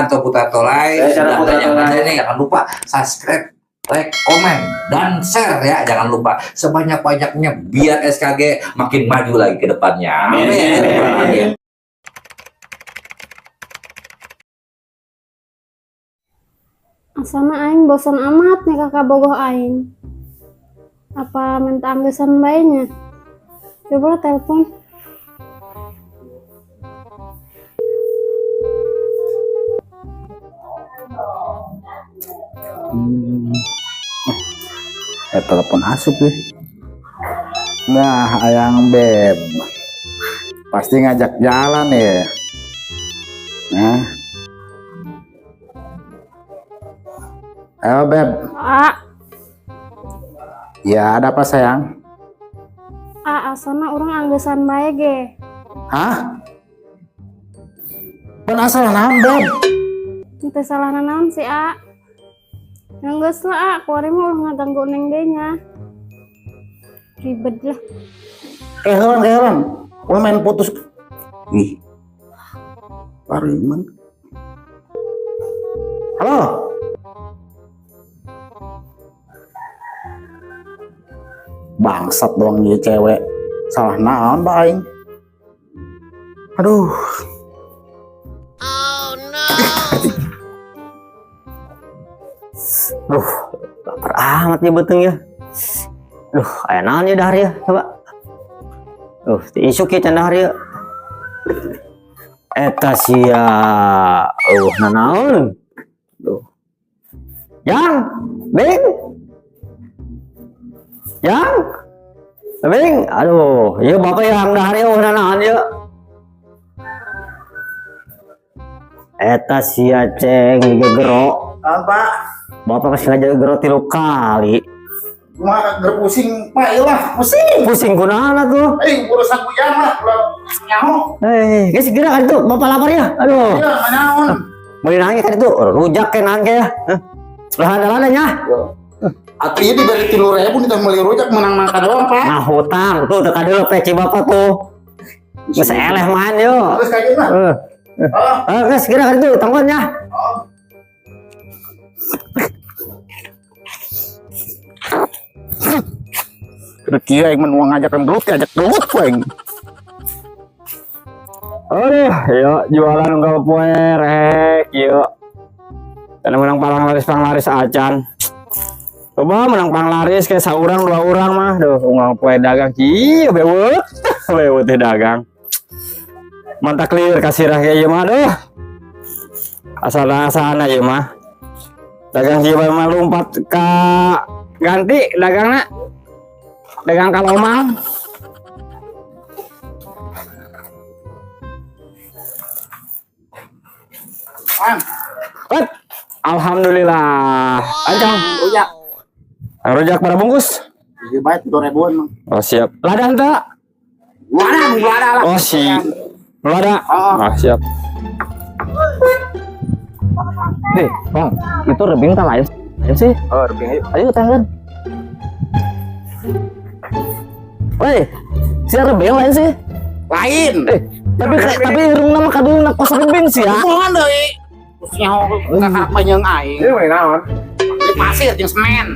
Anto Putra Tolai. Saya Chandra Putra Tolai. Ini jangan lupa subscribe, like, komen, dan share ya. Jangan lupa sebanyak-banyaknya biar SKG makin maju lagi ke depannya. Amin. Amin. Asana aing bosan amat nih kakak bogoh aing. Apa minta anggesan bae nya? Coba lah telepon. Telepon asup nih. Nah, ayang Beb. Pasti ngajak jalan ya. Nah. Ayo Beb. A, Ya, ada apa sayang? A, asana urang anggesan bae ge. Hah? Penasaran naon, Beb? Teu salah naon sih, A. Geus lah, A, kuari mah ulah ngaganggu neng deui nya. Ribet lah. Kehelan, kehelan. Ulah main putus. Ih. Pariman. Halo. Bangsat doang dia cewek. Salah naon ba aing? Aduh. Duh, lapar amat nih beuteung ya. Duh, aya naon ya dahar ya, coba. Duh, ti isuk ya can dahar ya. Eta sia, nanaon. Duh. Yang, Bing. Yang. Bing, aduh, ieu bapak yang dahar ya, nanaon ya. Eta sia ceng digegero. Apa? Bapak kasih ngajar gero 3 kali. Cuma ger pusing, Pak, iyalah, pusing. Pusing kunaon tuh? Urusan kujang lah, ulah nyaho. Geus geura kan tuh, bapak lapar ya. Aduh. Iya, nyaon. Mau nangis kan itu, rujak ke nangke ya. Hah? Lah ada nya. Atuh ieu diberi 3.000 nih meuli rujak menang nangka doang, Pak. Nah, hutang tuh teu kadeuleu peci bapak tuh. Geus eleh main yo. Terus kayak gimana? Heeh. Oh. Geus geura kan tuh, tangguan nya. Oh. Kieu aing mun ngajakan gelut, ajak gelut ku aing. Aduh, yo jualan unggal poe rek, yo. Karena menang panglaris acan. Coba menang panglaris kayak saurang 2 orang mah. Duh, unggal poe dagang kieu bewet. Bewet teh dagang. Mantap clear kasirah kayak ieu mah duh. Asal-asalna ieu mah. Dagang kieu mah lompat ka ganti dagangna. Dagang kalomang. What? Alhamdulillah. Ancang. Rujak. Rujak berapa bungkus? Lebih baik 2.000-an, Mang. Oh, siap. Lada ente? Lada, lada lah. Oh, siap. Lada. Oh. Ah, siap. Bang, itu rebing tak lain? Lain sih. Oh, rebing ayo. Ayo tangan. Woi, si rebing lain sih? Lain. Tapi irungna mah kaduluna kos rebing sih ya. Hubungan deui. Terus nyaho kakak panjang aing. Ini mah naon? Di pasir jeung semen.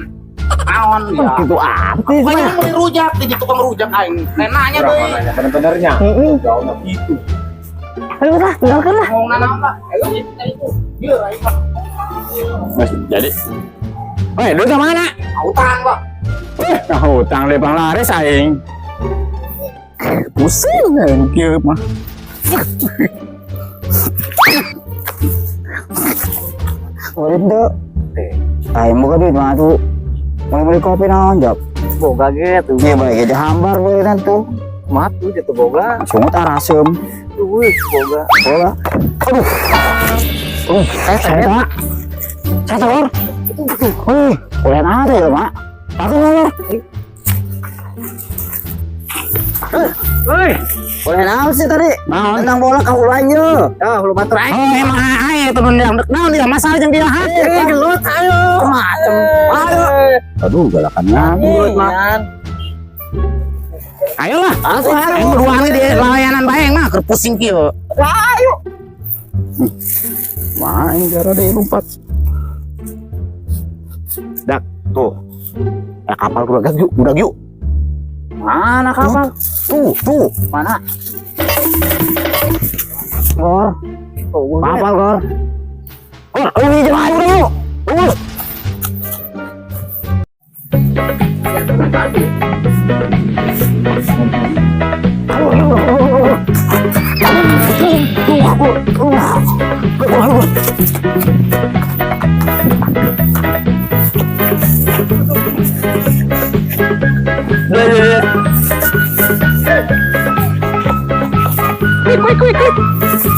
Naon ya. Gitu artis Pokoknya mah. beli rujak di tukang rujak aing. Nanya deui. Nanya bener-benernya. Heeh. Jauhnya gitu. Ayo lah, tinggalkan lah. Mau nanaon lah. Ayo itu. Ieu aing mah. Mas, jadi. Woi, duit ke mana? Utang, Pak. Nah, hutang deh panglaris aing. Pusing aing kieu mah. Udah tuh. Aing boga duit mah tuh. Mau beli kopi naon, Jok? Boga gitu. Iya, baik aja hambar boleh tuh. Matu jatuh boga. Sungut arasem. Wih, boga. Boga. Aduh. Saya saya telur. Wih, boleh ada ya, Mak? Aku telur. Wih, boleh naon sih tadi? Naon? Tentang bola ka ulanya. Ya, hulu batur aing. Oh, emang aing itu nundang dek naon dia masalah jeung dia hati. Gelut ayo. Macem. Ayo. Aduh, galakan gelut mah. Ayolah, Langsung ayo. aing berdua di layanan bae mah keur pusing kieu. Ayo. Wah, ini gara deh lompat. Dak, tuh. Eh, kapal udah yuk, udah yuk. Mana kapal? Tuh, tuh. Mana? Gor. Oh, Kapal, Gor. Gor, ini jangan udah yuk. Terus. Quick, quick, quick, quick.